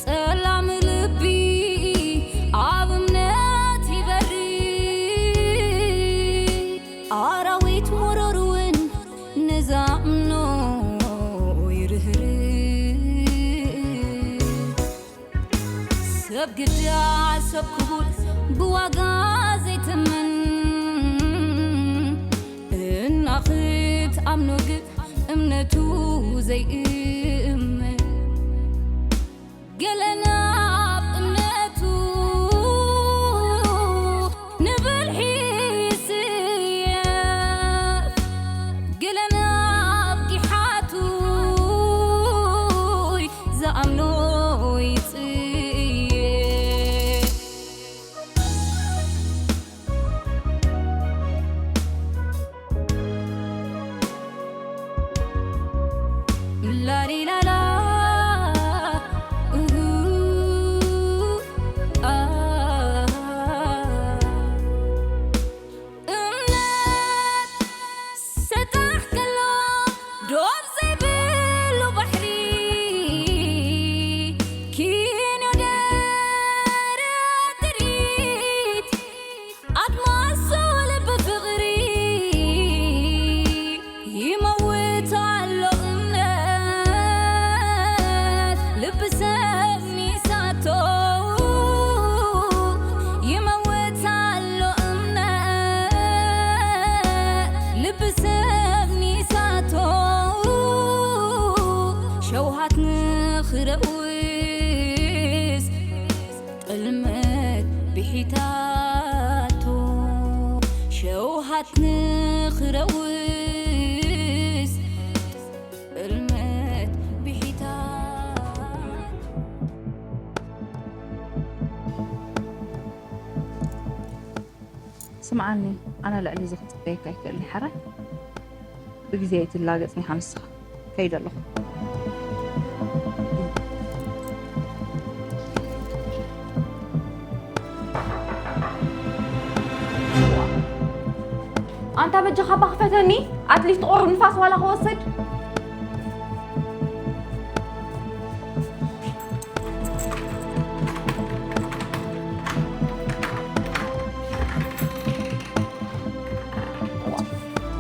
ጸላም ልቢ ኣብ እምነት ይበሪ፣ ኣራዊት መረር እውን ንዛምኖ ይርህርህ። ሰብ ግዳ ሰብ ክቡር ብዋጋ ዘይትምን፣ እና ክትኣምኖ ግን እምነቱ ዘይእመን። ገለ ናብ እምነቱ ንብልሒ ይስየፍ፣ ገለ ናብ ጊሓቱ ዝኣምኖ ይጽየፍ። ላሊላላ፣ እሁ፣ ኣ። እምነት ሰጣሕ ከሎ ዶብ ዘይብሉ ባሕሪ፣ ኪኖ ደረት ጥሪት ኣድማስ ልቢ ፍቕሪ፣ ይመውት ኣሎ እምነት ልቢ ሰብ ሚሳቶ፣ ይመውት ኣሎ እምነት ልቢ ሰብ ሚሳቶ፣ ሸውሃት ንኽረውስ ጥልመት ብሒታቶ፣ ሸውሃት ንኽረውስ ጥልመት ብሒታቶ። ስምዓኒ፣ ኣነ ልዕሊ እዚ ክጽበየካ ኣይክእልን፣ ሓራይ? ብግዜ ኣይትላገጽኒ ኢኻ ንስኻ። ከይደ ኣለኹ። ኣንታ በጃኻ እባ ክፈተኒ፣ ኣትሊስት ቁሩብ ንፋስ ዋላ ክወስድ።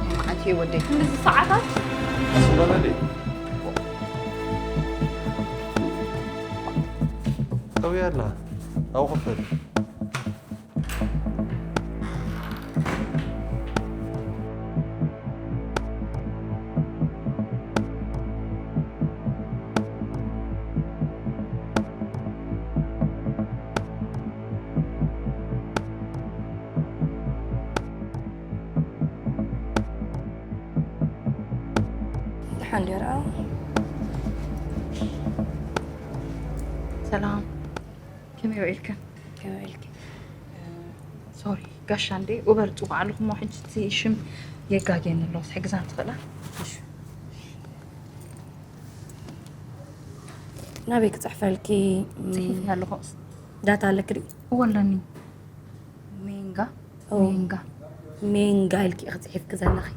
መዓት እዩ ወደይ። ክንድዚ ሰዓታት? ስምረለይ። ጠውያ ኣላ። ኣብኡ ክፈት። ደሓን ድዩ? ሰላም፣ ከመይ ውዒልክን? ከመይ ውዒልኪ? ሶሪ፣ ጋሻ እንዴ፣ ኡበር ጽዋዕ ኣለኹ እሞ፣ ሕጂ እቲ ሽም የጋግየኒ ኣሎ፣ ክትሕግዛን ትኽእላ? እሺ። ናበይ ክጽሕፈልኪ? ጽሒፍ ኣለኹ። ዳታ ኣለኪ ድዩ? እወ ኣለኒ። ሜንጋ? ኦ። ሜንጋ። ሜንጋ ኢልኪ ኢኺ ጽሒፍኪ ዘለኺ።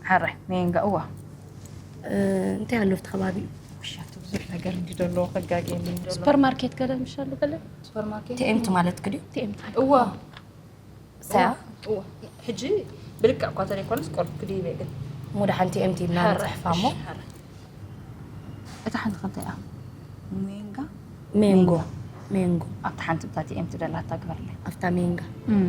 ሕራይ፣ ሜንጋ፣ እዋ። እ፣ እንታይ ኣሎ ኣብቲ ከባቢ? ውሻ፣ እቲ ብዙሕ ነገር እንዲ ደሎ፣ ከጋግየኒ እንዲ ደሎ። ሱፐርማርኬት ገለ ምሽ ኣሎ ገለ? ሱፐርማርኬት? ቲ ኤም ቲ ማለትኪ ድዩ? ቲ ኤም ቲ። እዋ። ሳያ? እዋ። ሕጂ ብልክዕ እኳ ተለይኮነስ ቆርብ ክድይበ ግን። እሞ ደሓን ቲ ኤም ቲ ኢልና ሕራይ፣ ንጽሕፋ እሞ። እሺ፣ ሕራይ። እታ ሓንቲ ከ እንታይ እያ? ሜንጋ? ሜንጎ። ሜንጎ። ኣብታ ሓንቲ ብታ ቲ ኤም ቲ ደላታ ግበርለይ። ኣብታ ሜንጋ። እም።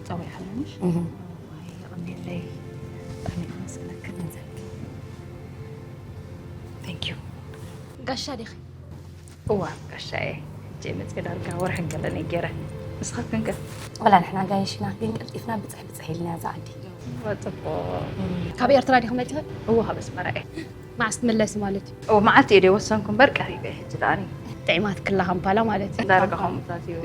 ጸዊዕካኒ ምሽ? እህ። ዋይ፣ የቐንየለይ። ብጣዕሚ የመስግነኪ። Thank you። ጋሻ ዲኺ? እዋ፣ ጋሻየ። ጀመጽ ዳርጋ ወርሒ ገለ ነይ ገይረ። ንስኻትክን ከ? ወላ ንሕና ጋይሽ ኢና፣ ግን ቀልጢፍና ብጽሕ ብጽሕ ኢልና እዛ ዓዲ። እዋ፣ ጽቡቕ። ካብ ኤርትራ ዲኺ መጺኺ? እዋ፣ ካብ ኣስመራ እየ። መዓስ ትምለሲ ማለት እዩ? ኦ፣ መዓልቲ እየ ደይወሰንኩ እምበር ቀሪበ እየ ሕጂ ደኣኒ። ጥዒማትክላ ካምፓላ ማለት እዩ። ዳርጋ ከምኡታት እዩ።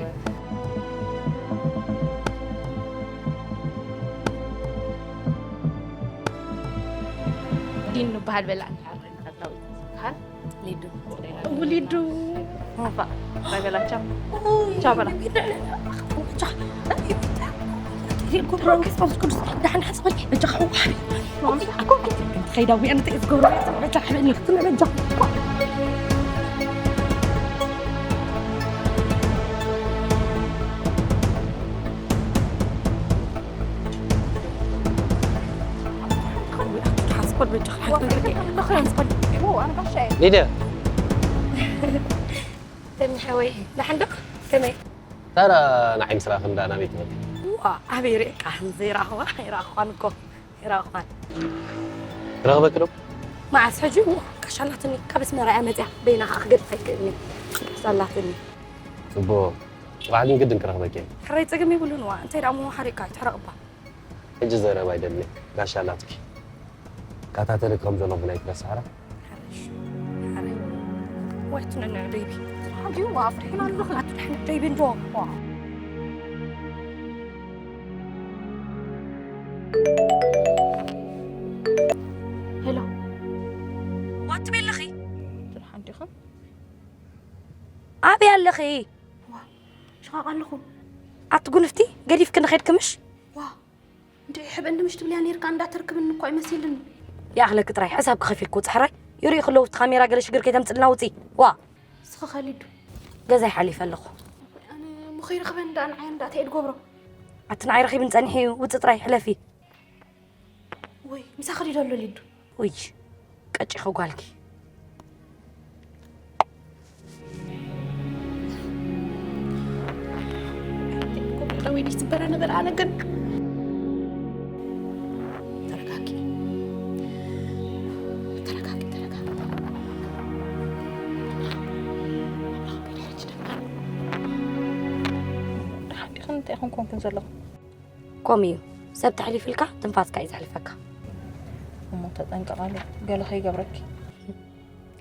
ዲን ንበሃል በላ። ሊዱ። ሊዱ። ቻው በላ፣ ቻው። ቻው በላ። ቁርባን ቅዱስ ቅዱስ ደሓን ሓጽበል በጃኻ። ከይዳ ወይ ኣንተ ዝገብሮ በጃ ሕበኒ ክትነ በጃ። ሓጽበል በጃ። ሓጽበል። ሊድያ። ተሚ ሓወይ፣ ደሓን ዶ? ከመይ? ታራ ንዓይ ምስ ረኣኽን ደኣ ናበይ ትኸዲ? ዋ፣ ኣበይ ርእየካ? ዘይረኣኽዋ ኣይረኣኽዋን እኮ። ኣይረኣኽዋን። ክረኽበኪ ዶ? መዓስ ሕጂ? ዋ፣ ጋሻ ኣላትኒ። ካብ ኣስመራ እያ መጽያ። በይና ከኣ ክገድፍ ኣይክእልን እየ። ጋሻ ኣላትኒ። ጽቡቕ። ጽባሕ ግን ግድን ክረኽበኪ እየ። ሕራይ ጸገም የብሉን። ዋ፣ እንታይ ደኣ እሞ ሓሪቕካ ኣይትሕረቕ እባ። ሕጂ ዘረባ ኣይደልን። ጋሻ ኣላትኪ። ከታተሊ ከም ዘሎ ብናይ ትረሳዕራ። ሓረሽ። ሓረ። ወይ ትነነ ደይቢ። ሓዲኡ ኣፍሪሕና ኣለኹ። ኣትድሕን ደይቢ እንዶ። ሄሎ። ዋት ቤለኺ? ደሓን ዲኹም? ኣበይ ኣለኺ? ዋ፣ ሽቓቕ ኣለኹ። ኣቲ ጉንፍቲ፣ ገዲፍክኒ ኸድኪ ምሽ? ዋ፣ እንድዒ ሕብእንዲ ምሽ ትብልያ ኔርካ፣ እንዳተርክብኒ እኮ ኣይመሲልኒ። ይኣኽለኪ ጥራይ፣ ሕሳብ ክኸፊል ክውጽእ ሕራይ። ይርእዩ ክለዉ ኣብቲ ካሜራ ገለ ሽግር ከይተምጽልና ውጺ። ዋ። እስኺ ኸ ሊዱ? ገዛይ ሓሊፈ ኣለኹ። ኣነ እሞ ኸይረኽበኒ ደኣ ንዓይ እንዳ እንታይ እየ ድገብሮ? ኣቲ ንዓይ ረኺብኒ ጸኒሑ እዩ፣ ውጺ ጥራይ ሕለፊ። ወይ፣ ምሳኺ ድዩ ዘሎ ሊዱ? ውይ፣ ቀጪ ኸጓልኪ። ደዊት ትበረ ነበር ኣነ ግን። ተረጋጊ። ተረጋጊ፣ ተረጋጊ። ደሓን ዲኽን? እንታይ ኢኹም ኮንኩን ዘለኹም? ከምኡ እዩ። ሰብ ተሕሊፍልካ ትንፋስካ እዩ ዘሕልፈካ። እሞ ተጠንቀቓሉ፣ ገለ ከይገብረኪ።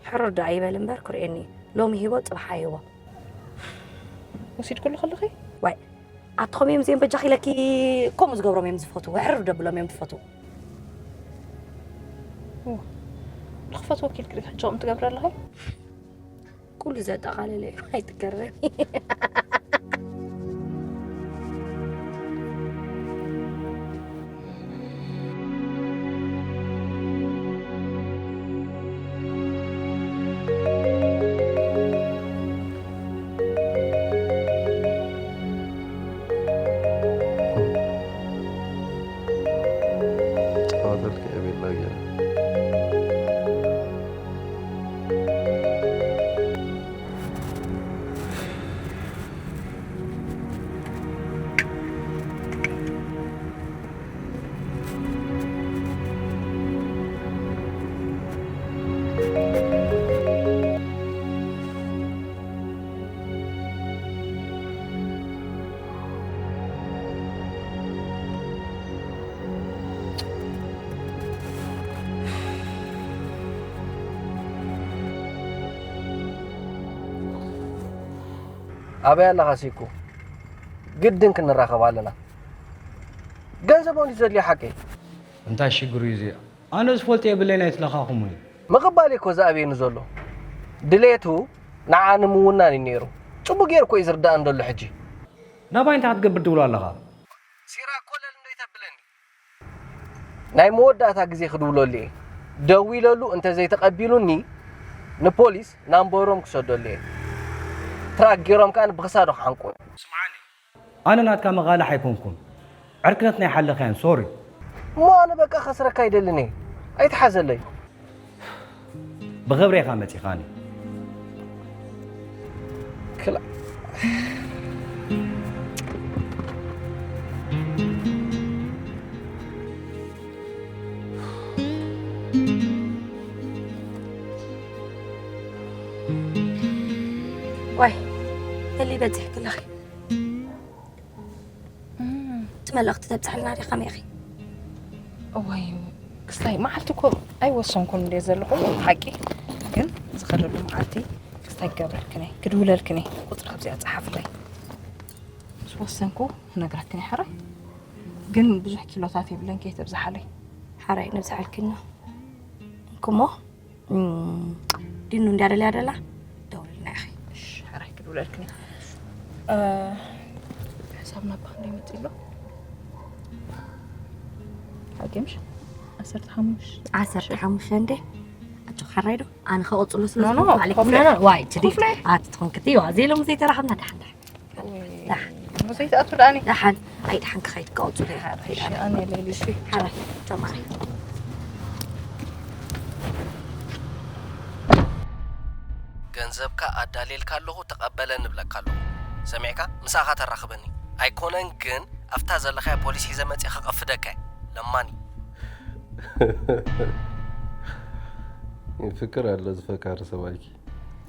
ሕሩር ደኣ ይበል እምበር ክርእየኒ እዩ። ሎሚ ሂቦ ጽባሕ ኣይህቦ። ወሲድኩሉ ከለኺ? ዋይ፣ ኣቲ ከምኡ እዮም እዚኦም በጃኺ ኢለኪ ከምኡ ዝገብሮም እዮም ዝፈትዉ። ወይ ሕሩር ደብሎም እዮም ዝፈትዉ። እዋ፣ ንኽፈትወኪ ኢልኪ ዲኺ ሕጂ ከምኡ ትገብሪ ኣለኺ? ኩሉ ዘጠቓለለ እዩ፣ ኣይትገረሚ። ጸወተልኪ እየ ቤላ ገይረ። ኣበይ ኣለኻ ሲኩ? ግድን ክንራኸብ ኣለና። ገንዘብ እንዲ ዘድልዮ ሓቀይ። እንታይ ሽግሩ እዩ እዚ? ኣነ ዝፈልጦ የብለይን ኣይትለኻኽሙኒ። ምቕባል እኮ ዝኣብየኒ ዘሎ። ድሌቱ ንዓ ንምውናን እዩ ነይሩ። ጽቡቕ ገይሩ እኮ እዩ ዝርዳእን ዘሎ ሕጂ። ናባይ እንታይ ክትገብር ትብሎ ኣለኻ? ሲራ ኮለል እንዶ ይተብለኒ። ናይ መወዳእታ ግዜ ክድውለሉ እየ። ደዊለሉ እንተ ዘይተቐቢሉኒ ንፖሊስ ናምበሮም ክሰደሉ እየ። ትራክ ገይሮም ከኣ ብኽሳዱ ክሓንቆ። ስምዓኒ። ኣነ ናትካ መቓልሕ ኣይኮንኩን። ዕርክነት ናይ ሓለኻያን ሶሪ። እሞ ኣነ በቃ ከስረካ ኣይደልን እየ። ኣይትሓዘለይ። ብኽብሪ ኢኻ መጺኻኒ። ክላ- ዋይ፣ በሊ በጺሕኪ ኣለኺ። እም። እቲ መልእኽቲ ተብጽሕልና ዲኻ ከመይ ኢኺ? እዋይ፣ ክስታይ መዓልቲ እኮ ኣይወሰንኩን እንድየ ዘለኹ፣ ሓቂ ግን ዝኸደሉ መዓልቲ ክስታይ ክገብረልክን እየ፣ ክድውለልክን እየ። ቁጽሪ ኣብዚኣ ጸሓፍለይ። ምስ ወሰንኩ ክነግረክን እየ። ሕራይ ግን ብዙሕ ኪሎታት የብለን፣ ከይተብዝሓለይ። ሓራይ ነብዝሓልክና። እንኩሞ፣ እም፣ ዲኑ እንድያ ደልያ ደላ፣ ደውልና ኢኺ። እሺ፣ ሕራይ ክድውለልክን እየ። እ፣ ሕሳብ ናባ ክንደይ መጺእ ኣሎ? ከምሽ ዓሰርተ ሓሙሽተ ዓሰርተ ሓሙሽተ እንዴ ኣጆ ሓራይ ዶ ኣነ ከቐጽሎ ስለ ኖ፣ ኖ፣ ዝኾንኩ ዓሌክ ኮፍለ። ኖ፣ ኖ፣ ዋይ፣ ችዲ። ኮፍለ። ኣቲ ትኾን ክትዩ፣ ኣዚ ኢሎም ዘይተራኸብና፣ ደሓን፣ ደሓን። ደሓን። ዘይትኣቱ ደኣኒ። ደሓን። ኣይ፣ ደሓን ክኸይድ ከቐጽሎ እየ። ሓራይ፣ ሓራይ። ኣነ ለይሊ እሺ። ሓራይ፣ ተማሪ። ገንዘብካ ኣዳልየልካ ኣለኹ፣ ተቐበለኒ እብለካ ኣለኹ። ሰሚዕካ? ምሳኻ ተራኽበኒ። ኣይኮነን ግን፣ ኣብታ ዘለኻያ ፖሊስ ሒዘ መጺእ ከቐፍደካ እየ። ለማኒ። ፍቅር ኣሎ ዝፈካሪ ሰብኣይኪ።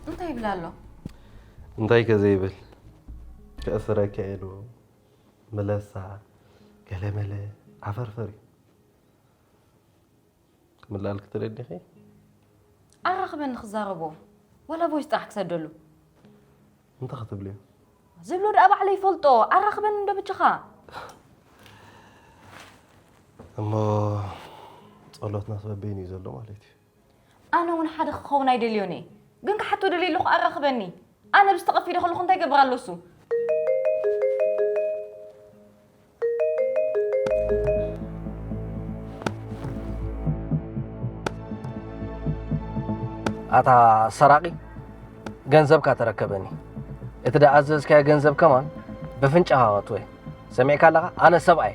እንታይ ይብል ኣሎ? እንታይ ከ ዘይብል? ከእስረካ ኢሉ፣ ምለሳ፣ ገለመለ፣ ዓፈርፈር እዩ። ክምልኣልኪ ትደሊ ዲኺ? ኣራኽበኒ ክዛረቦ፣ ዋላ ቮይስ ጥራሕ ክሰደሉ። እንታይ ክትብልዮ? ዝብሎ ደኣ ባዕለይ ይፈልጦ፣ ኣራኽበኒ እንዶ ብቻኻ። እሞ ጸሎትናስ በበይኑ እዩ ዘሎ ማለት እዩ? ኣነ እውን ሓደ ክኸውን ኣይደልዮን እየ። ግን ክሓቶ ደልየ ኣለኹ፣ ኣራኽበኒ። ኣነ ብዝተቐፊደ ከለኹ እንታይ ይገብር ኣሎ እሱ? ኣታ ሰራቒ፣ ገንዘብካ ተረከበኒ። እቲ ደኣ ኣዘዝካዮ ገንዘብ ከማን ብፍንጫኻ ከእትዎ እየ። ሰሚዕካ ኣለኻ? ኣነ ሰብኣይ።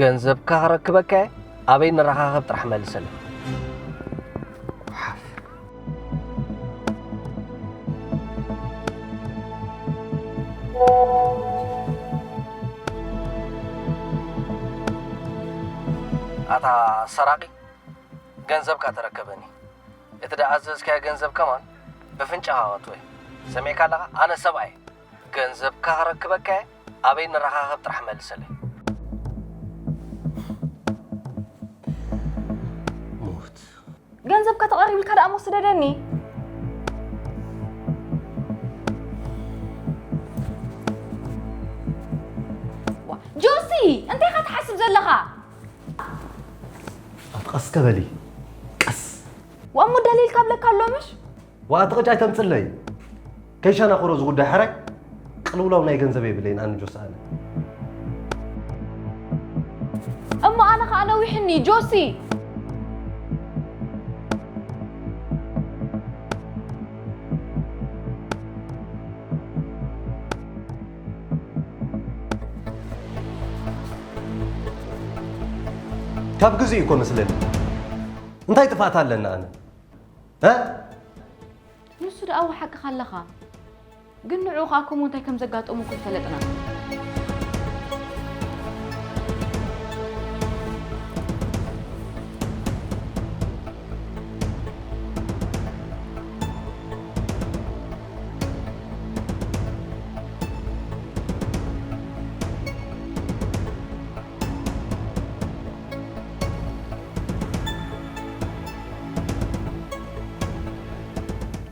ገንዘብካ ከረክበካ እየ፣ ኣበይ ንረኻኸብ ጥራሕ መልሰለይ። ኣታ ሰራቒ፣ ገንዘብካ ተረከበኒ። እቲ ደኣ ኣዘዝካዮ ገንዘብ ከማን ብፍንጫኻ ከእትዎ እየ። ሰሚዕካ ኣለኻ? ኣነ ሰብኣይ። ገንዘብካ ክረክበካ እየ። ኣበይ ንረኻኸብ ጥራሕ መልሰለይ። ሞት። ገንዘብካ ተቐሪብልካ ደኣ እሞ ስደደኒ። ዋ፣ ጆሲ፣ እንታይ ኢኻ ትሓስብ ዘለኻ? ኣቲ ቀስ ከበሊ፣ ቀስ። ዋእ እሞ ደሊልካ ብለካ ኣሎ ምሽ? ዋእ ኣቲ ቅጫ ኣይተምጽለይ። ከይሸናኽሮ እዚ ጉዳይ ሕራይ። ቅልውላው ናይ ገንዘብ የብለይን ኣነ ጆስ ኣነ። እሞ ኣነ ኸኣ ነዊሕኒ ጆሲ። ካብ ግዜኡ እኮ መስለኒ። እንታይ ጥፍኣት ኣለና ኣነ? እ? ንሱ ደኣ እወ ሓቅኻ ኣለኻ። ግን ንዕኡ ኸኣ ከምኡ እንታይ ከም ዘጋጠሞ እኮ ኣይፈለጥናን።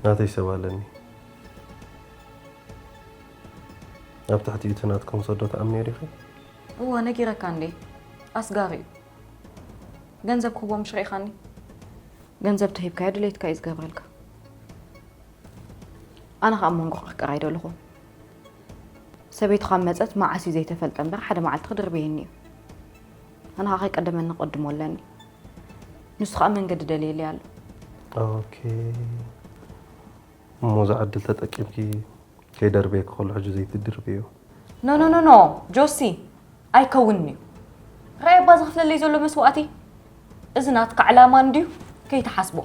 ናተይ ሰብ ኣለኒ። ኣብ ትሕቲ እቲ ናትኩም ሰዶ ትኣምኒ ዲኺ? እወ፣ ነጊረካ እንዴ? ኣስጋሪ እዩ። ገንዘብ ክህቦ ምሽ ርኢኻኒ? ገንዘብ ተሂብካዮ ድሌትካ እዩ ዝገብረልካ። ኣነ ኸኣ ኣብ መንጎ ክቅር ኣይደለኹን። ሰበይቱ ካብ መጸት መዓስ እዩ ዘይተፈልጠ እምበር ሓደ መዓልቲ ክድርብየኒ እዩ። ኣነ ኸኣ ከይቀደመኒ ክቕድሞ ኣለኒ። ንሱ ኸኣ መንገዲ ደልየለይ ኣሎ። ኦኬ። እሞ እዚ ዕድል ተጠቂምኪ ከይደርበየኪ ከሎ ሕጂ ዘይትድርብዮ። ኖ፣ ኖ፣ ኖ፣ ኖ፣ ጆሲ፣ ኣይከውንን እዩ። ራእይ ኣባ ዝኸፍለለይ ዘሎ መስዋእቲ፣ እዚ ናትካ ዕላማ እንድዩ፣ ከይትሓስቦ።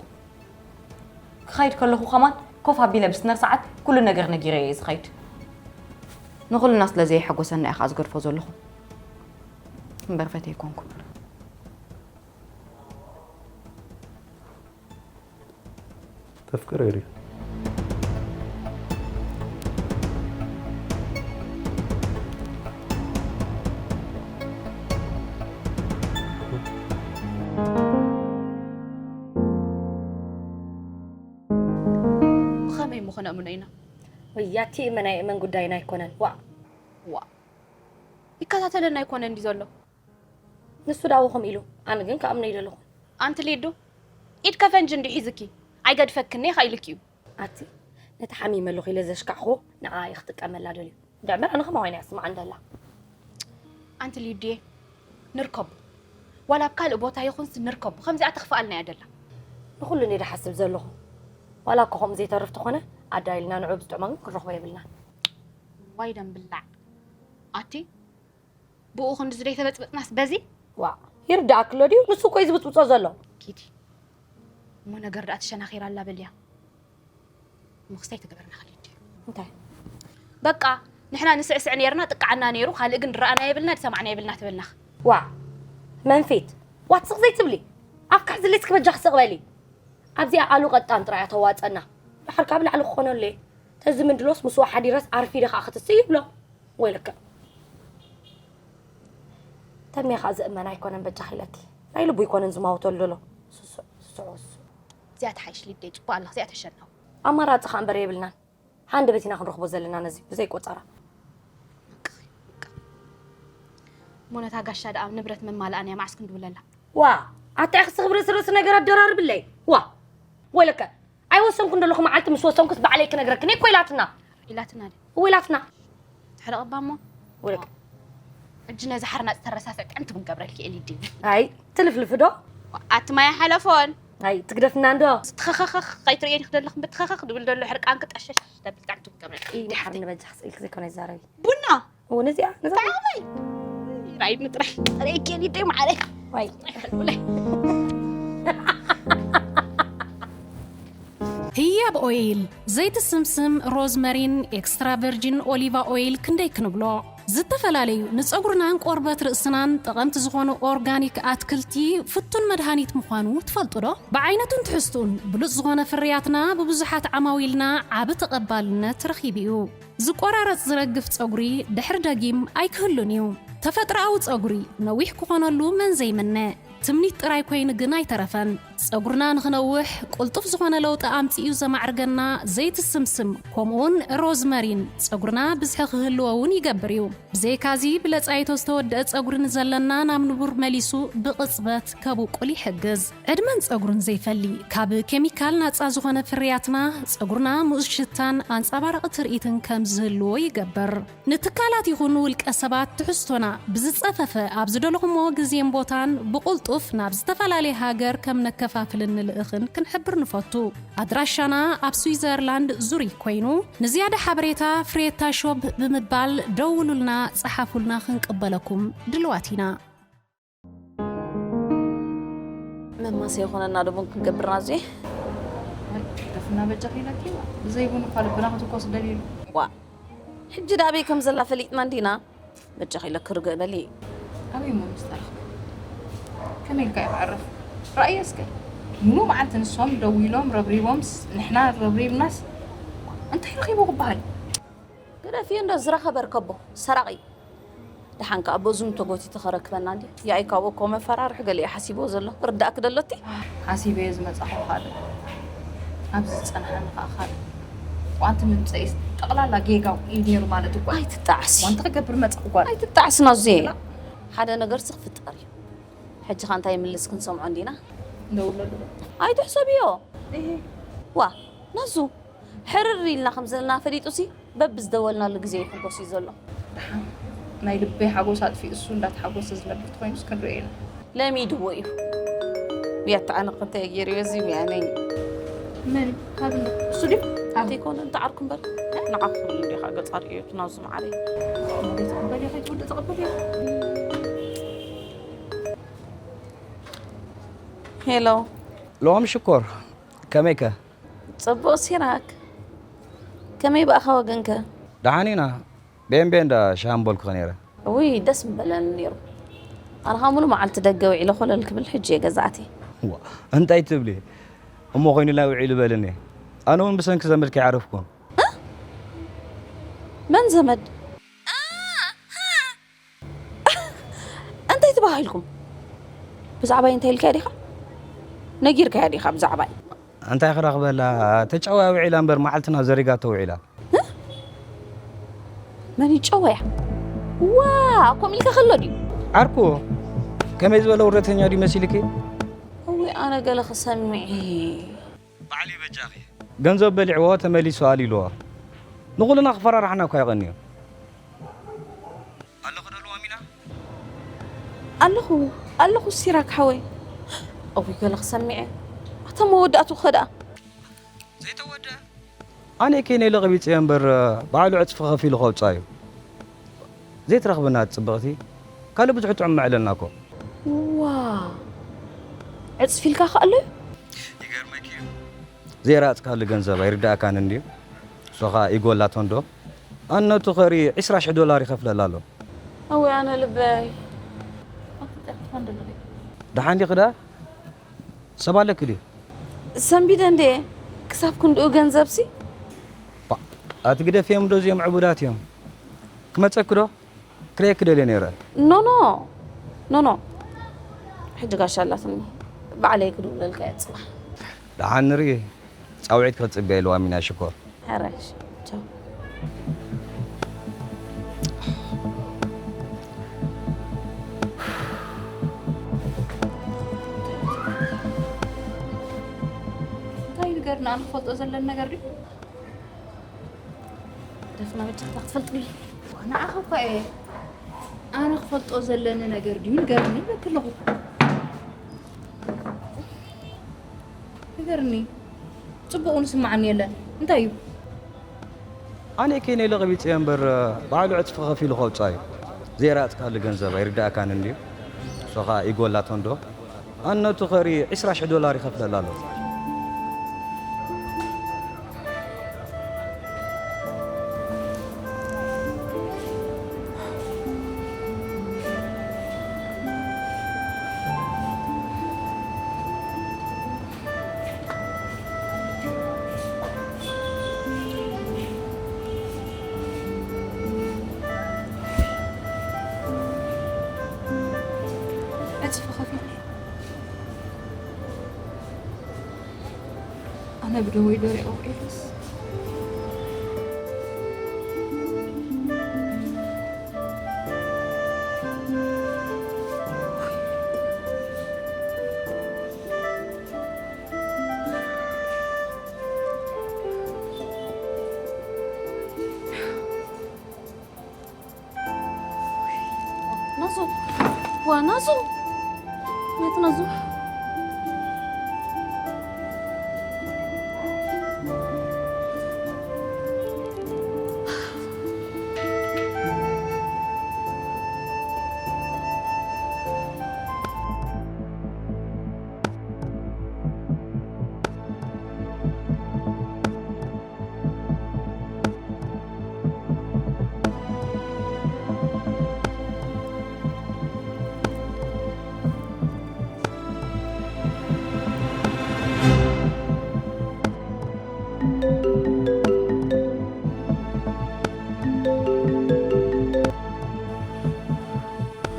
ክኸይድ ከለኹ ኸማን ኮፍ ኣቢለ ብስነር ሰዓት ኩሉ ነገር ነጊረ እየ ዝኸይድ። ንኹልና ስለ ዘየሐጎሰና እየ ኸኣ ዝገድፎ ዘለኹ። እምበር ፈትየ ኣይኮንኩን። ተፍቅሮ እዩ። ብኸመይ እሞ ኸነእምኖ ኢና? ወያቲ እመን ኣይእመን ጉዳይና ኣይኮነን። ዋእ! ዋእ! ይከታተለና ኣይኮነን ድዩ ዘሎ? ንሱ ዳኣ ከምኡ ኢሉ፣ ኣነ ግን ክኣምኖ ኣይደለኹን። ኣንቲ ሊዱ፣ ኢድ ከፈንጂ እንድዩ ሒዝኪ፣ ኣይገድፈክን እየ ኢልኪ እዩ። ኣቲ፣ ነቲ ሓሚመ ኣለኹ ኢለ ዘሽካዕኹ ንዓኣ እየ ክጥቀመላ ደልዩ። እንድዒ እምበር ኣነ ከማኻ ኮይነ እያ ትስምዓኒ ደላ። ኣንቲ ሊዱየ፣ ንርከቦ። ዋላ ኣብ ካልእ ቦታ ይኹንስ ንርከቦ። ከምዚኣ ተኽፍኣልና እያ ደላ። ንኹሉ እየ ዝሓስብ ዘለኹ። ዋላ እኮ ከምኡ ዘይተርፍ ተኾነ፣ ኣዳይልና ንዑ ብዝጥዕሞ ግን ክንረኽቦ የብልናን። ዋይ ደም ብላዕ። ኣቲ ብኡ ክንዲ ዝደይ ተበጽበጽናስ በዚ? ዋእ፣ ይርድኣኪ ኣሎ ድዩ? ንሱ እኮ እዩ ዝብጽብጾ ዘሎ። ኪዲ። እሞ ነገር ደኣ ተሸናኺራ ኣላ በልያ። እሞ ክስታይ ተገበርና ክሊድ ድዩ? እንታይ? በቃ፣ ንሕና ንስዕስዕ ነይርና፣ ጥቃዓና ነይሩ፣ ካልእ ግን ዝረኣና የብልና፣ ዝሰማዕና የብልና ትብልና። ዋእ፣ መንፊት፣ ዋት ስቕ ዘይትብሊ? ኣፍካ ሕዝሊ እስኪ በጃኺ ስቕ በሊ። ኣብዚኣ ኣሉ ቀጣን ጥራይ እያ ተዋጸና። ድሓር ካብ ላዕሊ ክኾነሉ እየ። ተዚ ምንድሎስ ምስኡ ሓዲረስ ኣርፊደ ከኣ ክትስእ ይብሎ። ወይለከ። ተሜ ከኣ ዝእመን ኣይኮነን በጃኺ ኢለኪ። ናይ ልቡ ኣይኮነን ዝማውተሉ ዘሎ። ስሱዕ፣ ስሱዕ፣ ስሱዕ። እዚኣ ትሓይሽ ሊደይ፣ ጽቡቕ ኣለኽ፣ እዚኣ ተሸነው። ኣማራጺ ከኣ እምበር የብልናን። ሃንደበት ኢና ክንረኽቦ ዘለና ነዚ፣ ብዘይ ቆጸራ። እሞ ነታ ጋሻ ደኣ ንብረት መማልኣን እያ መዓስ ክንድውለላ? ዋ፣ ኣታ ኢኺ ስኽብ ርእሲ ርእሲ ነገር ኣደራርብለይ። ዋ፣ ወይለከ። ኣይወሰንኩን ዘለኹ መዓልቲ ምስ ወሰንኩስ ባዕለይ ክነግረክን እኮ ኢላትና። ኢላትና ድያ? እወ ኢላትና። ትሕረቕ እባ እሞ። ወይለከ። ሕጂ ነዚ ሓርናጽ ተረሳስዕ ጥዕምቲ ክንገብረልኪ እየ ሊዲ። ኣይ፣ ትልፍልፊ ዶ? ኣቲ ማይ ሓለፎን። ኣይ፣ ትግደፍና እንዶ። ትኸኸኸኽ ከይትርእየኒ ክደለኹም ብትኸኸኽ ድብል ደሎ ሕርቃንኪ ጠሸሽ ደብል ጥዕምቲ ክንገብረልኪ እየ። ኢይ፣ ድሓር ንበጃ ክስእልኪ ዘይኮነ ይዛረቢ። ቡና። እወ፣ ነዚኣ፣ ነዛ ብጣዕሚ። ራይ ምጥራይ። ጥራይ ኬኒ ደይ ማዓረይ። ዋይ። ጥራይ ሕልሙለይ። ህያብ ኦይል፣ ዘይቲ ስምስም፣ ሮዝመሪን ኤክስትራ ቨርጂን ኦሊቫ ኦይል ክንደይ ክንብሎ? ዝተፈላለዩ ንጸጉርናን ቆርበት ርእስናን ጠቐምቲ ዝኾኑ ኦርጋኒክ ኣትክልቲ ፍቱን መድሃኒት ምዃኑ ትፈልጡ ዶ? ብዓይነቱን ትሕዝቱን ብሉጽ ዝኾነ ፍርያትና ብብዙሓት ዓማዊልና ዓቢ ተቐባልነት ረኺቡ እዩ። ዝቆራረጽ ዝረግፍ ጸጉሪ ድሕር ደጊም ኣይክህሉን እዩ። ተፈጥሮኣዊ ጸጉሪ ነዊሕ ክኾነሉ መን ዘይምነ? ትምኒት ጥራይ ኮይኑ ግን ኣይተረፈን። ጸጉርና ንኽነውሕ ቅልጡፍ ዝኾነ ለውጢ ኣምጺኡ ዘማዕርገና ዘይቲ ስምስም ከምኡውን ሮዝመሪን ጸጉርና ብዝሒ ክህልዎ እውን ይገብር እዩ። ብዘይካዚ ብለጻይቶ ዝተወደአ ጸጉሪ ንዘለና ናብ ንቡር መሊሱ ብቕጽበት ከብቁል ይሕግዝ። ዕድመን ጸጉርን ዘይፈሊ ካብ ኬሚካል ናጻ ዝኾነ ፍርያትና ጸጉርና ምኡዝ ሽታን ኣንጸባራቒ ትርኢትን ከም ዝህልዎ ይገብር። ንትካላት ይኹን ንውልቀ ሰባት ትሕዝቶና ብዝጸፈፈ ኣብ ዝደለኹሞ ግዜን ቦታን ብቕልጡፍ ናብ ዝተፈላለየ ሃገር ከም ነከፋፍልን ንልእኽን ክንሕብር ንፈቱ። ኣድራሻና ኣብ ስዊዘርላንድ ዙሪክ ኮይኑ፣ ንዝያዳ ሓበሬታ ፍሬታ ሾፕ ብምባል ደውሉልና፣ ጸሓፉልና፣ ክንቅበለኩም ድልዋት ኢና። መማሰ ይኾነና ዶ ቡን ክንገብር ናዙ? ደፍና በጃ ኺለኪ። ብዘይ ቡን እኳ ልብና ክትኮስ ደሊሉ። ዋ፣ ሕጂ ዳበይ ከም ዘላ ፈሊጥና እንዲና? በጃኺ ኢለኪ ርግእ በሊ። ኣበይ እሞ ምስ ተረኽቡ? ከመይ ኢልካ እዩ ክዕርፍ? ረኣየ እስከ። ሙሉእ መዓልቲ ንሶም ደዊሎም ረብሪቦምስ ንሕና ረብሪብናስ እንታይ ረኺቡ ክበሃል? ግደፍዮ እንዶ ዝረኸበ ርከቦ ሰራቒ። ደሓን ከኣ በእዝኑ ተጎቲቱ ከረክበና እንድዩ። ያኢ ካብኡ እኮ መፈራርሒ ገለ እዩ ሓሲብዎ ዘሎ። ክርዳእኪ ደሎ እቲ? ሓሲበዮ ዝመጻኹ ካልእ። ኣብዚ ዝጸንሓኒ ከኣ ካልእ። ዋንቲ ምምጸኢስ ጠቕላላ ጌጋ እዩ ነይሩ ማለት እኮ። ኣይትጣዕሲ። ዋንቲ ክገብር መጻኹ ጓል። ኣይትጣዕሲ ናዙ። ሓደ ነገርሲ ክፍጠር እዩ። ሕጂ ኸ እንታይ ይምልስ ክንሰምዖ እንዲና? ንደውለሉ ዶ? ኣይትሕሰብዮ። እሂ። ዋ፣ ናዙ፣ ሕርር ኢልና ከም ዘለና ፈሊጡሲ በብዝደወልናሉ ግዜ ይሕጎስ እዩ ዘሎ። ደሓን ናይ ልበይ ሓጎስ ኣጥፊኡ እሱ እንዳተሓጎሰ ዝነብር ተኾይኑስ ክንሪኦ ኢና። ለሚድዎ እዩ። ውይ ኣታ ኣነ እኮ እንታይ ገይረዮ እዚ ውይ ኣነይ። መን? ካብ እንዶ? እሱ ድዩ? ኣብ ዘይኮነ እንተ ዓርኩ እምበር ንዓኺ ክብል እንዲኻ ገጻ ርእዮ እቲ ናዙ መዓረይ። እሞ ዘይትቕበልዮ ከይትውድእ ትቕበልዮ። ሄሎ። ሎም ሽኮር፣ ከመይከ? ጽቡቕ ሲራክ። ከመይ ብኣኻ ወገንከ? ደሓን ኢና። ቤን ቤን ዳ ሻምቦልኩኸ ነይረ። ውይ፣ ደስ ምበለኒ ነይሩ። ኣነ ኸኣ ሙሉ መዓልቲ ደገ ውዒለ ኮለል ክብል ሕጂ እየ ገዛ ኣትየ። ዋ፣ እንታይ ትብሊ? እሞ ኮይኑላ ውዒሉ በልኒ። ኣነ እውን ብሰንኪ ዘመድኪ ኣይዓረፍኩን። እ? መን ዘመድ? እንታይ ተባሂልኩም? ብዛዕባይ እንታይ ኢልካያ ዲኻ? ነጊርካያ ዲኻ ብዛዕባይ? እንታይ ክረኽበላ? ተጨዋያ ውዒላ እምበር መዓልትና ዘሪጋቶ ውዒላ። እ? መን ይጨወያ? ዋ፣ ከምኡ ኢልካ ከሎ ድዩ? ዓርኩ፣ ከመይ ዝበለ ውረተኛ ድዩ መሲልኪ? እውይ፣ ኣነ ገለ ክሰምዕ። ባዕሊ በጃኺ። ገንዘብ በሊዕዎ ተመሊሱ ኣል ኢልዎ። ንኹልና ክፈራርሓና እኳ የቐንዮ። ኣለኹ ዶ ኣልዋም ኢና? ኣለኹ ኣለኹ ሲራክ ሓወይ። እውይ ገለ ክሰሚዐ። ኣታ መወዳእቱ ኸ ደኣ? ዘይተወደ ኣነ ከይነ ለቐቢፀዮ እምበር ባዕሉ ዕፅፊ ከፊሉ ከውፅኣ እዩ። ዘይትረኽብና ጽብቕቲ ካልእ ብዙሕ ጥዑም መዕለልና እኮ። ዋ ዕፅፊ ኢልካ ከ ኣሎ? ይገርመኪ እዩ። ዘይረኣፅካሉ ገንዘብ ኣይርዳእካን እንድዩ። እሶ ኸዓ ይጎላቶ እንዶ ኣነቱ ኸሪ ዕስራ ሽሕ ዶላር ይኸፍለላ ኣሎ። ኣወይ ኣነ ልበይ። ኣቲ ጠርጥፋ እንደለለይ። ደሓን ዲኺ ደኣ? ሰብ ኣለኪ ድዩ? ሰንቢደ እንዴ ክሳብ ክንድኡ ገንዘብሲ? ባ፣ ኣቲ ግደፍዮም ዶ እዚኦም ዕቡዳት እዮም። ክመፀኪ ዶ? ክርእየኪ ደልየ ነይረ። ኖ ኖ ኖ ኖ። ሕጂ ጋሻ ኣላትኒ። ባዕለይ ክድውለልካ እየ ጽባሕ። ደሓን ንርኢ። ጻውዒት ክትጽበ ኢልዋ ሚና ሽኮር። ሕራይ እሺ። ቻው። እንታይ ንገርና ንፈልጦ ዘለና ነገር ድዩ? ደፍና መጫወታ ክትፈልጥኒ። ንዓኻ እኳ እየ። ኣነ ክፈልጦ ዘለኒ ነገር ድዩ ንገርኒ ይብለኪ ኣለኹ። ንገርኒ። ጽቡቕ እውን ስምዓኒ የለን። እንታይ እዩ? ኣነ ከይነ ኢለ ቀቢጸዮ እምበር፣ ባዕሉ ዕጽፊ ከፊሉ ከውጽኣ እዩ። ዘይረኣጽካሉ ገንዘብ ኣይርዳእካን እንድዩ። ንሶ ኸኣ ይጎላቶ እንዶ። ኣነቱ ኸሪ ዕስራ ሽሕ ዶላር ይኸፍለላ ኣሎ። ዕጽፊ ከፊሉ። ኣነ ብደወይ ደሪቑ ኤልያስ። ናዞ፣ ዋ ናዞ፣ ነቲ ናዞ።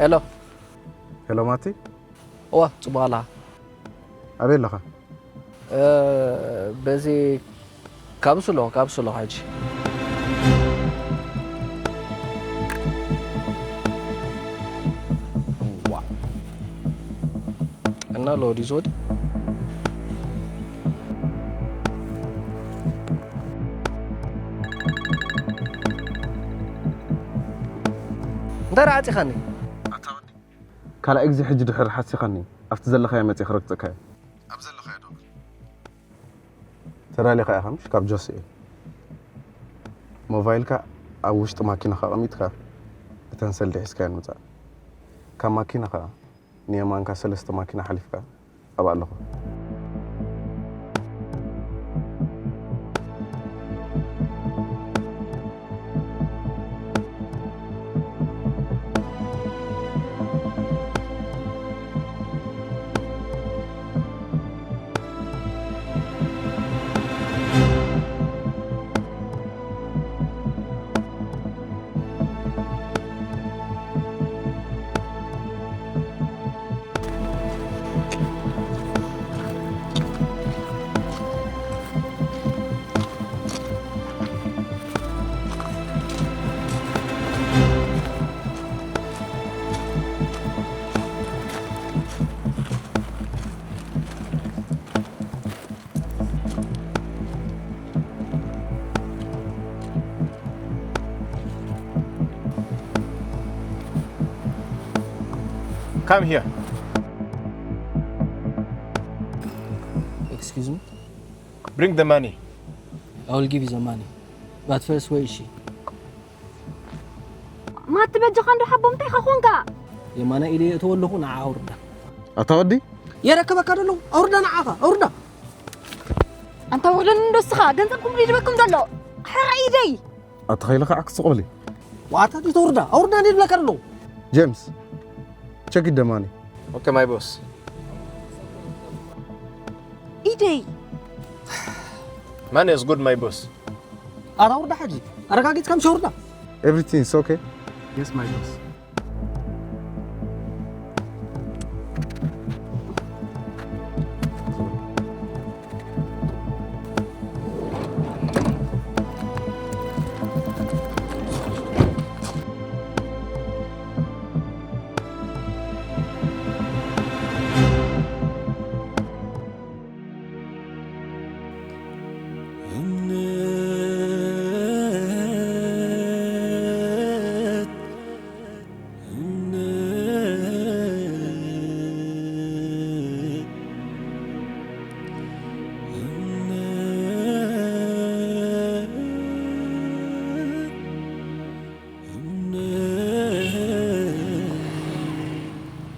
ሄሎ። ሄሎ ማቲ። እዋ፣ ጽቡቕ ኣለኻ? ኣበይ ኣለኻ? እ፣ በዚ ካብሱ ኣለኹ፣ ካብሱ ኣለኹ ሕጂ። ዋ። እና ሎዲ ዞዲ። እንታይ ረኣጺኻኒ? ካልኣይ ግዜ ሕጂ ድሕር ሓሲኻኒ፣ ኣብቲ ዘለኻዮ መጺእ ክረግጸካ እየ። ኣብ ዘለኻዮ ዶ? ተዳሊኻ ኢኻ ምሽ? ካብ ጆስኤ። ሞባይልካ ኣብ ውሽጢ ማኪናኻ ኣቐሚጥካ፣ እተን ሰልዲ ሒዝካየን ምጻእ። ካብ ማኪና ኸኣ ንየማንካ ሰለስተ ማኪና ሓሊፍካ፣ ኣብኣ ኣለኹ። Come here. Excuse me? Bring the money. I will give you the money. But first, where is she? ማቲ በጃኻ እንዶ ሓቦ እንታይ ኻ ኾንካ? የማና ኢደ የእተወ ኣለኹ ንዓ ኣውርዳ። ኣታ ወዲ የረከበካ ደሎ ኣውርዳ ንዓኻ ኣውርዳ። ኣንታ ውርደን እንዶ እስኻ ገንዘብኩም ይድበኩም ዘሎ። ሕራይ ኢደይ። ኣታ ኸይለ ከዓ ክስቆሊ ዋታ ዲት ኣውርዳ ኣውርዳ እንዴት ብለካ ደሎ። ጄምስ check the money. Okay, my boss. ኢደይ። Money is good, my boss. ኣታ ኣውርዳ ሕጂ ኣረጋጊጽካ ምሽ ኣውርዳ። Everything is okay? Yes, my boss.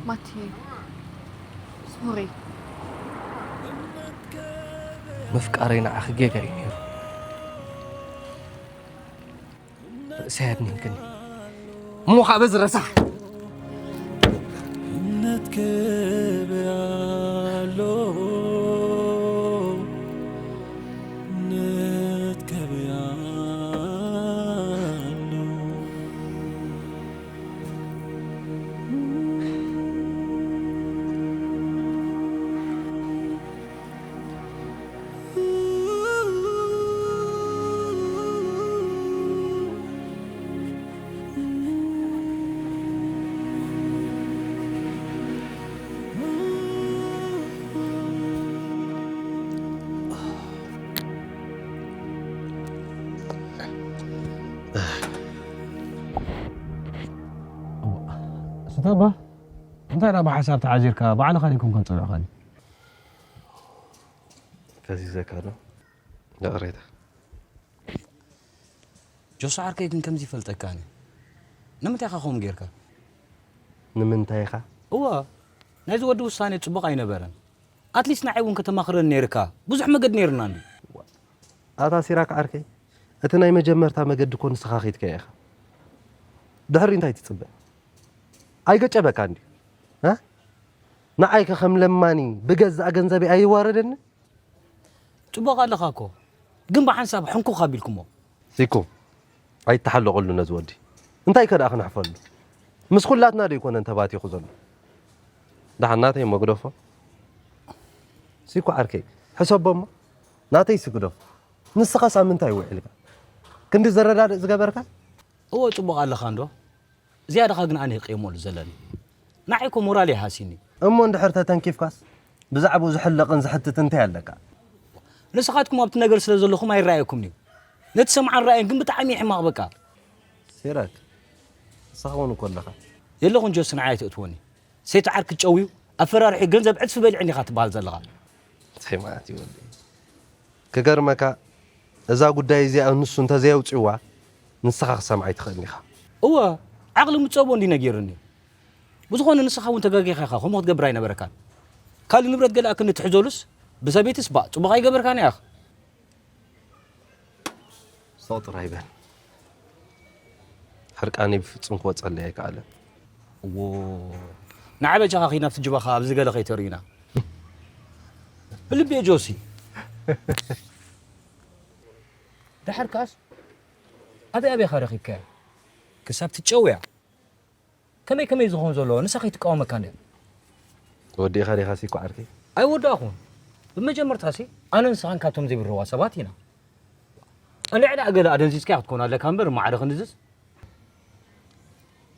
ማቲ ሶሪ። ምፍቃረይ ንዓኺ ጌጋ እዩ ነይሩ። ርእሰይ ኣድኒንክኒ። እሞ ከዓ በዚ ረሳሕ። ስተባ እንታይ ደኣ ብሓሳብ ተዓዚርካ ባዕልኻ ዲኩም ከም ጸብዕኻኒ ፈዚዘካ ዶ? ይቕሬታ። ጆሶ ዓርከይ ግን ከምዚ ይፈልጠካ ኣነ። ንምንታይ ኢኻ ከምኡ ጌርካ? ንምንታይ ኢኻ? እወ፣ ናይዚ ወዲ ውሳኔ ጽቡቕ ኣይነበረን። ኣትሊስት ንዓይ እውን ከተማኽረኒ ነይርካ። ብዙሕ መገዲ ነይርና እንዲ። ኣታ ሲራክ ዓርከይ፣ እቲ ናይ መጀመርታ መገዲ እኮ ንስኻ ኸይድካዮ ኢኻ። ድሕሪ እንታይ ትጽበ? ኣይገጨበካ እንዲ? እ? ንዓይ ከ ከም ለማኒ ብገዛእ ገንዘበይ ኣይዋረደኒ? ጽቡቕ ኣለኻ እኮ፣ ግን ብሓንሳብ ሕንኩኽ ኣቢልኩሞ። ሲኮ፣ ኣይተሓለቐሉ ነዚ ወዲ። እንታይ ከ ደኣ ክነሕፈሉ? ምስ ኩላትና ዶ ኣይኮነን ተባቲኹ ዘሎ? ደሓን ናተይ እሞ ግደፎ። ሲኮ ዓርከይ፣ ሕሰቦ እሞ ናተይ ሲ ግደፎ። ንስኻስ ኣብ ምንታይ ውዒልካ? ክንዲ ዘረዳድእ ዝገበርካ? እወ፣ ጽቡቕ ኣለኻ እንዶ። ዝያዳኻ ግን ኣነ ይቕየመሉ ዘለኒ። ንዓይ እኮ ሞራል ይሃሲኒ። እሞ እንድሕር ተተንኪፍካስ ብዛዕባኡ ዝሕለቕን ዝሕትት እንታይ ኣለካ? ንስኻትኩም ኣብቲ ነገር ስለ ዘለኹም ኣይረኣየኩምን እዩ። ነቲ ሰምዓን ረኣየን ግን ብጣዕሚ እዩ ሕማቕ በቃ። ሲራክ፣ ንስኻ እውን እኮ ኣለኻ። የለኹን ጆሲ፣ ንዓይ ኣይትእትወኒ። ሰይቲ ዓርኪ ጨውዩ ኣፈራሪሑ ገንዘብ ዕጽፊ በሊዕኒ ኢኻ ትበሃል ዘለኻ። እንታይ ማለት እዩ ወደይ? ክገርመካ እዛ ጉዳይ እዚኣ ንሱ እንተዘየውፅዋ ንስኻ ክሰምዓ ኣይትኽእልን ኢኻ። እወ፣ ዓቕሊ ምፀቦ እንዲ ነጊርኒ። ብዝኾነ ንስኻ እውን ተጋጊኻ ኢኻ፣ ከምኡ ክትገብር ኣይነበረካን። ካልእ ንብረት ገለ ኣክል ንትሕዘሉስ ብሰበይትስ ባእ ፅቡቕ ኣይገበርካን ኢኻ። ስቕ ጥራይ በል። ሕርቃነይ ብፍጹም ክወጸለይ ኣይከኣለን። እዎ፣ ንዓ በጃኻ ኺድ ናብቲ ጅባኻ ኣብዚ ገለ ከይተርእዩና። ብልቢ እየ ጆሲ። ደሓር ከኣስ ኣበይ ኣበይ ኢኻ ረኺብካዮ? ክሳብ ትጨውያ። ከመይ ከመይ ዝኸውን ዘለዎ ንሳ ከይትቃወመካ እንድያ። ወዲእኻ ዲኻ ሲኮ ዓርከይ? ኣይወዳእኹን። ብመጀመርታሲ ኣነ ንስኻን ካብቶም ዘይብርዋ ሰባት ኢና። ኣነ ዕዳእ ገለ ኣደንዚዝካ ክትኮን ኣለካ እምበር ማዕረ ክንድዝዝ።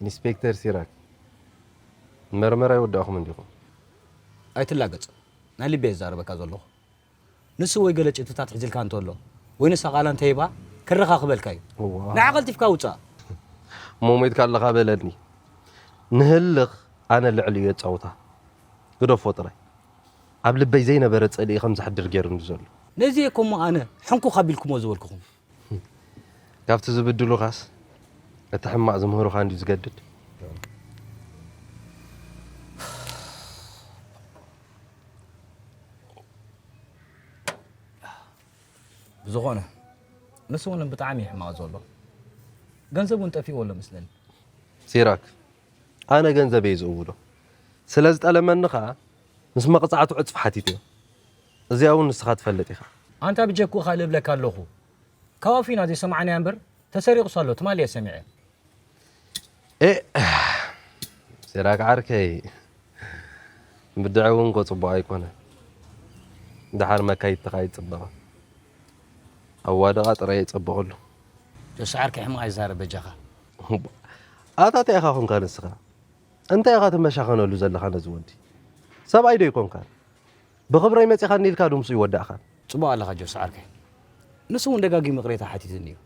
ኢንስፔክተር ሲራክ፣ መርመራ ይወዳእኹም እንዲኹም። ኣይትላገጽ። ናይ ልቢ እየ ዝዛረበካ ዘለኹ። ንሱ ወይ ገለ ጭብጥታት ሒዝልካ እንተሎ ወይ ንሳ ቃላ እንተሂባ ከረኻኽበልካ እዩ። ንዓ ቀልጢፍካ ውጻእ። እሞ ሞይትካ ኣለኻ በለኒ። ንህልኽ ኣነ ልዕሊኡ የጻውታ። ግደፎ ጥራይ። ኣብ ልበይ ዘይነበረ ጽልኢ ከም ዘሕድር ገይሩኒ ዘሎ። ነዚ እየ ኮሞ ኣነ ሕንኩኽ ኣቢልኩሞ ዝበልኩኹም። ካብቲ ዝብድሉኻስ እቲ ሕማቕ ዝምህሩኻ እንድዩ ዝገድድ። ብዝኾነ ንሱ እውን ብጣዕሚ እዩ ሕማቕ ዘሎ። ገንዘብ እውን ጠፊእዎ ኣሎ መስለኒ። ሲራክ፣ ኣነ ገንዘበይ ዝእውዶ ስለ ዝጠለመኒ ኸኣ ምስ መቕጻዕቱ ዕጽፊ ሓቲተዮ። እዚኣ እውን ንስኻ ትፈልጥ ኢኻ። ኣንታ ብጀክኡ ካልእ እብለካ ኣለኹ። ካብ ኣፉ ኢና ዘይሰማዕናያ እምበር ተሰሪቑስ ኣሎ ትማሊ እየ ሰሚዐ። ኤ፣ ሲራክ ዓርከይ፣ ብድዐ እውን እኮ ጽቡቕ ኣይኮነን። ደሓር መካይድትኻ ኣይጽበቐን። ኣዋድቓ ጥራይ የጸብቐሉ። ጆሲ ዓርከይ ሕማቕ ኣይዛረብ በጃኻ። ኣታ እንታይ ኢኻ ኾንካ ንስኻ? እንታይ ኢኻ ትመሻኸነሉ ዘለኻ ነዚ ወዲ? ሰብኣይ ዶ ኣይኮንካን? ብኽብረይ መጺኻኒ ኢልካ ዶ ምስኡ ይወዳእኻን? ጽቡቕ ኣለኻ ጆሲ ዓርከይ። ንሱ እውን ደጋጊሙ ይቕሬታ ሓቲቱኒ እዩ።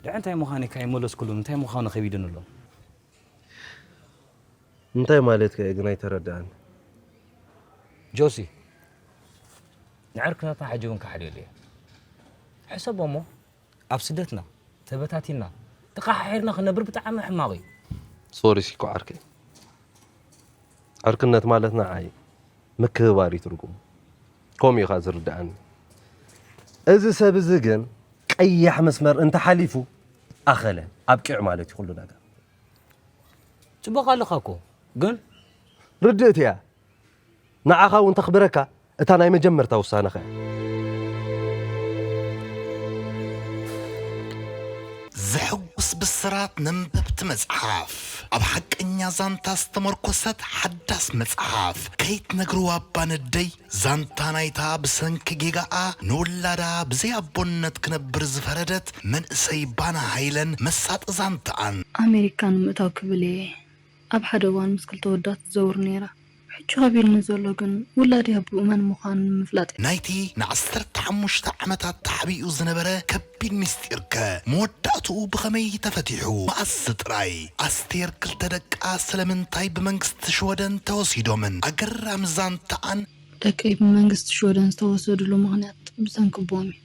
ድሕሪ እንታይ ምዃነይ ከኣ ኣይመለስኩሉን፣ እንታይ ምዃኑ ከቢዱኒ ኣሎ። እንታይ ማለትካ እዩ ግን ኣይተረድኣኒ። ጆሲ፣ ንዕርክነትና ሕጂ እውን ክሓልየሉ እየ። ሕሰቦ እሞ፣ ኣብ ስደትና ተበታቲንና ተኸሓሒርና ክነብር ብጣዕሚ ሕማቕ እዩ። ሶሪ ሲኮ ዓርከይ። ዕርክነት ማለት ንዓይ ምክብባር እዩ ትርጉሙ። ከምኡ እዩ ኸኣ ዝርድኣኒ። እዚ ሰብ እዚ ግን ቀያሕ መስመር እንተሓሊፉ ኣኸለ፣ ኣብቂዑ ማለት እዩ ኩሉ ነገር። ጽቡቕ ኣለኻ እኮ፣ ግን ርድእቲ እያ። ንዓኻ እውን ተኽብረካ እታ ናይ መጀመርታ ውሳነኻ እያ። ዘሐጉስ ብስራት ነንበብቲ መጽሓፍ ኣብ ሓቀኛ ዛንታ ዝተመርኮሰት ሓዳስ መጽሓፍ ከይትነግርዋ እባ ነደይ። ዛንታ ናይታ ብሰንኪ ጌጋኣ ንውላዳ ብዘይ ኣቦነት ክነብር ዝፈረደት መንእሰይ ባና ሃይለን መሳጢ ዛንታኣን። ኣሜሪካ ንምእታው ክብል እየ ኣብ ሓደ እዋን ምስ ክልተ ወዳት ትዘውር ነይራ። ሕጂ ከቢድኒ ዘሎ ግን ውላደይ ኣቦኡ መን ምዃኑ ንምፍላጥ እዩ። ናይቲ ንዓሰርተ ሓሙሽተ ዓመታት ተሓቢኡ ዝነበረ ከቢድ ምስጢርከ መወዳእትኡ ብኸመይ ተፈቲሑ? መኣስ ጥራይ? ኣስቴር ክልተ ደቃ ስለምንታይ ብመንግስቲ ሽወደን ተወሲዶምን? ኣገራሚ ዛንታኣን። ደቀይ ብመንግስቲ ሽወደን ዝተወሰድሉ ምኽንያት ብሰንኪ ኣቦኦም እዩ።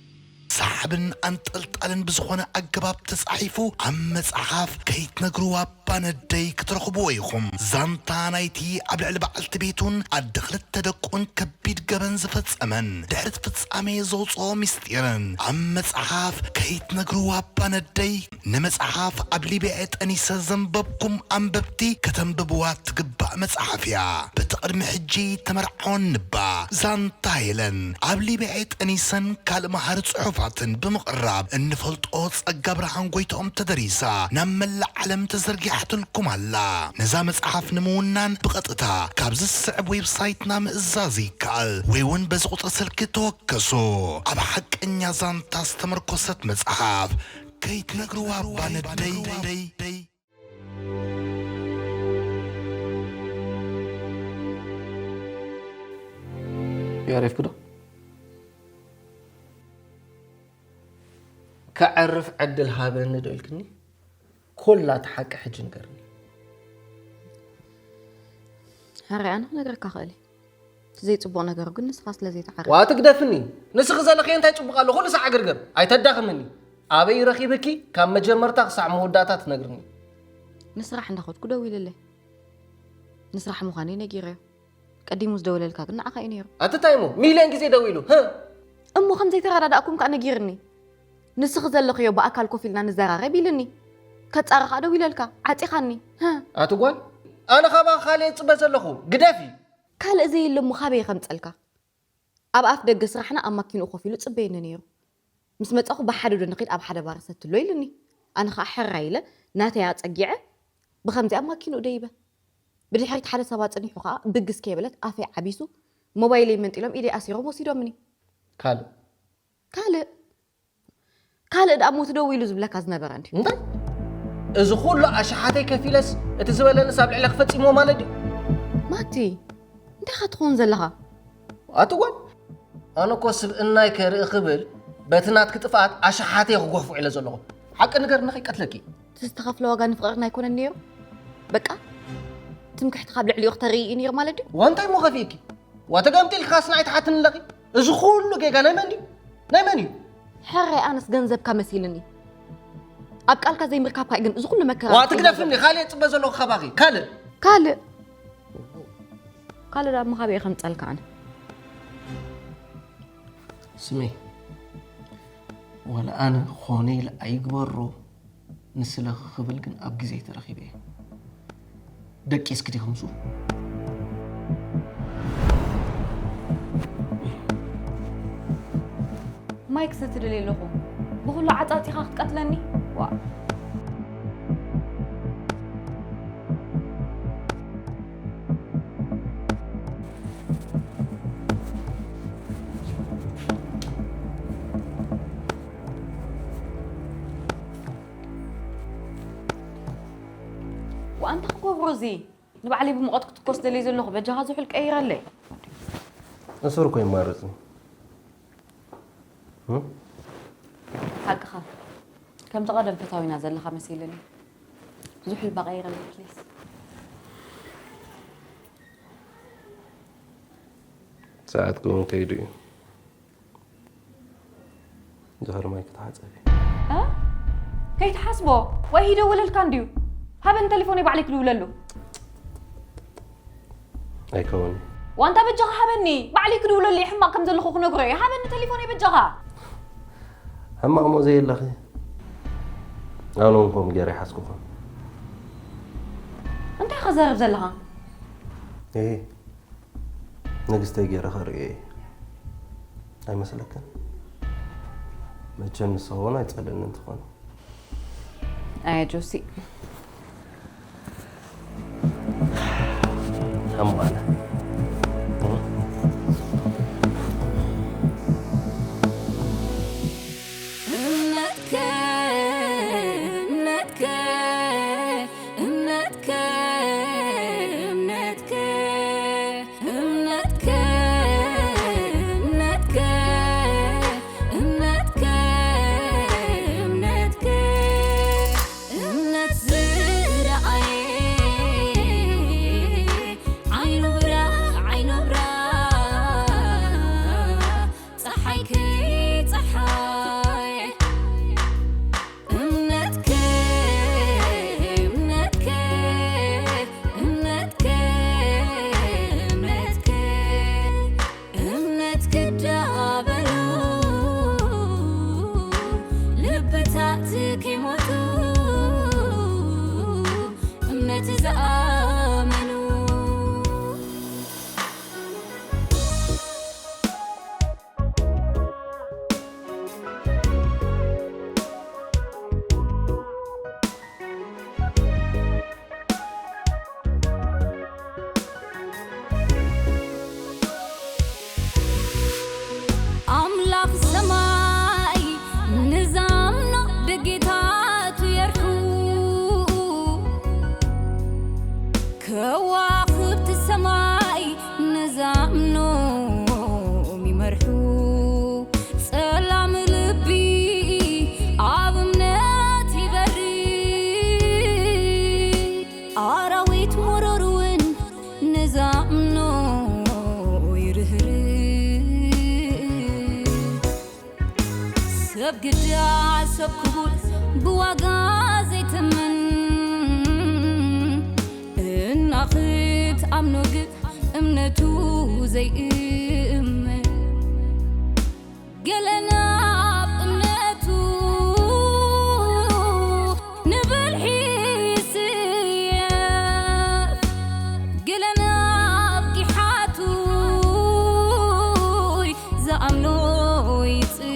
ሰሓብን ኣንጠልጣልን ብዝኾነ ኣገባብ ተጻሒፉ ኣብ መጽሓፍ ከይትነግርዋ ባነደይ ክትረኽብዎ ኢኹም። ዛንታ ናይቲ ኣብ ልዕሊ በዓልቲ ቤቱን ኣደ ክልተ ደቁን ከቢድ ገበን ዝፈጸመን ድሕሪ እቲ ፍጻሜ ዘውጽኦ ምስጢርን ኣብ መጽሓፍ ከይትነግርዋ ባነደይ ንመጽሓፍ ኣብ ሊብያ ጠኒሰ ዘንበብኩም ኣንበብቲ ከተንብብዋ ትግባእ መጽሓፍ እያ። በቲ ቅድሚ ሕጂ ተመርዓወን ንባ ዛንታ ሄለን ኣብ ሊብያ ጠኒሰን ካልእ መሃሪ ጽሑፋትን ብምቕራብ እንፈልጦ ጸጋ ብርሃን ጎይትኦም ተደሪሳ ናብ መላእ ዓለም ተዘርጊሓትልኩም ኣላ። ነዛ መጽሓፍ ንምውናን ብቐጥታ ካብዚ ዝስዕብ ዌብሳይትና ምእዛዝ ይከኣል ወይ እውን በዚ ቁጽሪ ስልኪ ተወከሱ። ኣብ ሓቀኛ ዛንታ ዝተመርኮሰት መጽሓፍ ከይትነግርዋ እባ ነደይ። የዕሪፍኩ ዶ? ከዕርፍ ዕድል ሃበኒ ዶ ኢልክኒ? ኮላ እቲ ሓቂ ሕጂ ንገርኒ። ሕራይ ኣነ ክነግረካ ክእል እየ። እቲ ዘይጽቡቕ ነገሩ ግን ንስኻ ስለ ዘይትዓርፍ። ዋእ ትግደፍኒ። ንስኺ ዘለኽዮ እንታይ ጽቡቕ ኣሎ? ኩሉ ሳዕ ዕግርግር። ኣይተዳኽምኒ። ኣበይ ረኺብኪ? ካብ መጀመርታ ክሳዕ መወዳእታ ትነግርኒ። ንስራሕ እንዳኸድኩ ደዊልለይ። ንስራሕ ምዃነይ ነጊረዮ። ቀዲሙ ዝደወለልካ ግን ንዓኻ እዩ ነይሩ። ኣቲ እንታይ እሞ ሚልዮን ግዜ ደዊሉ። ህእ። እሞ ከም ዘይተረዳዳእኩም ከኣ ነጊርኒ። ንስኺ ዘለኽዮ ብኣካል ኮፍ ኢልና ንዘራረብ ኢልኒ። ከጻሪ ከኣ ደዊለልካ፣ ዓጺኻኒ። ህእ። ኣቲ ጓል፣ ኣነ ካባኺ ካልእ እየ ዝጽበ ዘለኹ። ግደፊ። ካልእ ዘየለ እሞ ካበይ ከምጸልካ? ኣብ ኣፍ ደገ ስራሕና ኣብ ማኪንኡ ኮፍ ኢሉ ጽበየኒ ነይሩ። ምስ መጻኹ ብሓደ ዶ ንኺድ ኣብ ሓደ ባር ሰትሎ ኢሉኒ። ኣነ ኸኣ ሕራይ ኢለ ናተይ ኣጸጊዐ ብኸምዚኣ ኣብ ማኪንኡ ደይበ። ብድሕሪት ሓደ ሰብ ኣጽኒሑ ኸኣ ብግስ ከይበለት ኣፈይ ዓቢሱ ሞባይለይ መንጢሎም ኢደይ ኣሲሮም ወሲዶምኒ። ካልእ ካልእ ካልእ ደኣ ሞት ደው ኢሉ ዝብለካ ዝነበረ እንድዩ። እንታይ? እዚ ኩሉ ኣሽሓተይ ከፊለስ እቲ ዝበለንስ ኣብ ልዕለኺ ፈጺምዎ ማለት ድዩ? ማቲ፣ እንታይ ኢኻ ትኸውን ዘለኻ? ኣቲ ጓል፣ ኣነ እኮ ስብእናይ ከርኢ ክብል በቲ ናትኪ ጥፍኣት ኣሽሓተይ ክጎፍዕ ኢለ ዘለኹ። ሓቂ ንገርኒ ከይቀትለኪ። እቲ ዝተኸፍለ ዋጋ ንፍቕርና ኣይኮነን ነይሩ? በቃ ትምክሕቲ ካብ ልዕሊኡ ክተርኢ እዩ ነይሩ ማለት ድዩ? ዋንታይ እሞ ከፊእኪ? ዋተጋምጢልኪ ካስ ንዓይ ትሓትኒ ኣለኺ? እዚ ኩሉ ጌጋ ናይ መን ድዩ? ናይ መን እዩ? ሕራይ ኣነስ ገንዘብካ መሲልኒ። ኣብ ቃልካ ዘይምርካብካ እዩ ግን እዚ ኩሉ መከራ። ዋ ትግደፍኒ፣ ካልእ እየ ጽበ ዘለኹ ካባኺ። ካልእ። ካልእ። ካልእ ዳኣ መኻቢኤ ከምጸልካ ኣነ። ስሚ፣ ዋላ ኣነ ኾነ ኢለ ኣይግበሮ ንስለኺ ክብል ግን ኣብ ግዜ ተረኺበ እየ። ደቂስኪ ዲኺ ምስኡ? ማይ ክሰቲ ደልየ ኣለኹ። ብኹሉ ዓጻጺኻ ክትቀትለኒ? ዋእ። ዋእ፣ እንታይ ክገብሮ እዚ? ንባዕለይ ብሙቐት ክትኮስ ደልየ ዘለኹ፣ በጃኻ ዝሑል ቀይረለይ። እሱር እኮ ይማረጽ። እም? ሓቅኻ። ከምቲ ቀደም ፈታዊና ዘለኻ መሲልኒ። ዝሑል ባቐይረለይ፣ ፕሊስ። ሰዓትኪ እውን ከይዱ እዩ። ድሕሪ ማይ ክትሓጸቢ። እ? ከይትሓስቦ፣ ወይ ይደውለልካ እንድዩ። ሃበኒ ተሌፎነይ ባዕለይ ክድውለሉ። ኣይከውንን። ዋንታ በጃኻ ሃበኒ፣ ባዕለይ ክድውለሉ እየ፣ ሕማቕ ከም ዘለኹ ክነግሮ እየ። ሃበኒ ተሌፎነይ በጃኻ። ሕማቕ እሞ ዘየለኺ። ኣነ እውን ከምኡ ገይረ ይሓዝኩኻ። እንታይ ኢኻ ዘረብ ዘለኻ? እሂ። ንግስተይ ገይረ ከርእዮ እየ። ኣይመስለክን? መቸም ንስኺ እውን ኣይትጸልእንን ትኾኒ። ኣየ ጆሲ። ኣሞ ኣነ። እምነትከ፣ እምነትከ፣ እምነትከ፣ እምነትከ፣ እምነትከ፣ እምነትከ፣ እምነትከ፣ እምነትከ፣ እምነት ዝረኣየ ዓይኑ ብራ፣ ዓይኑ ብራ፣ ጸሓይ ከይጸሓየ እምነትከ፣ እምነትከ፣ እምነትከ፣ እምነትከ፣ እምነት ክዳበሉ ልብታት ከይሞቱ እምነት ዝኣመኑ። ኣምላኽ ሰማይ ንዛምኖ ደጌታቱ የርሑ፣ ከዋኽብቲ ሰማይ ንዛምኖም ይመርሑ። ጸላም ልቢ ኣብ እምነት ይበሪ፣ ኣራዊት መሮር እውን ንዛምኖ ይርህርህ። ሰብ ግዳ ሰብ ክቡር ብዋጋ ዘይተመን፣ እናኽትኣምኖ ግን እምነቱ ዘይእመን። ገለ ናብ እምነቱ ንብልሒ ይስየፍ፣ ገለ ናብ ጊሓቱ ዝኣምኖ ይጽየፍ።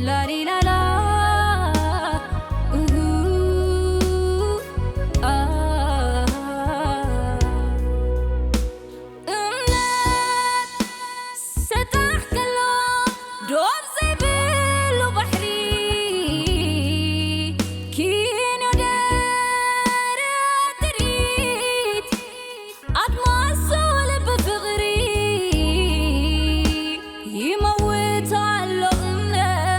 ላሊላላ፣ እሁ፣ አ። እምነት ሰጣሕ ከሎ ዶብ ዘይብሉ ባሕሪ ኪንዮ ደረት ጥሪት ኣድማሱ ልቢ ፍቕሪ ይመውት ኣሎ እምነት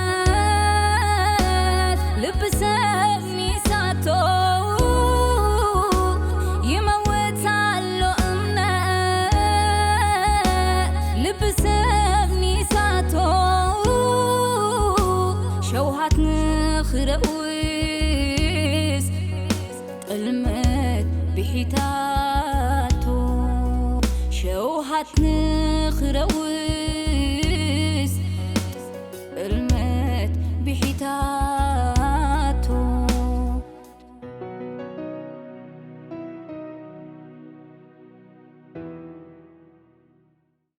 ልቢ ሰብ ሚሳቶ፣ ይመውት ኣሎ እምነት ልቢ ሰብ ሚሳቶ፣ ሸውሃት ንኽረውስ ጥልመት ብሒታቶ፣ ሸውሃት ንኽረውስ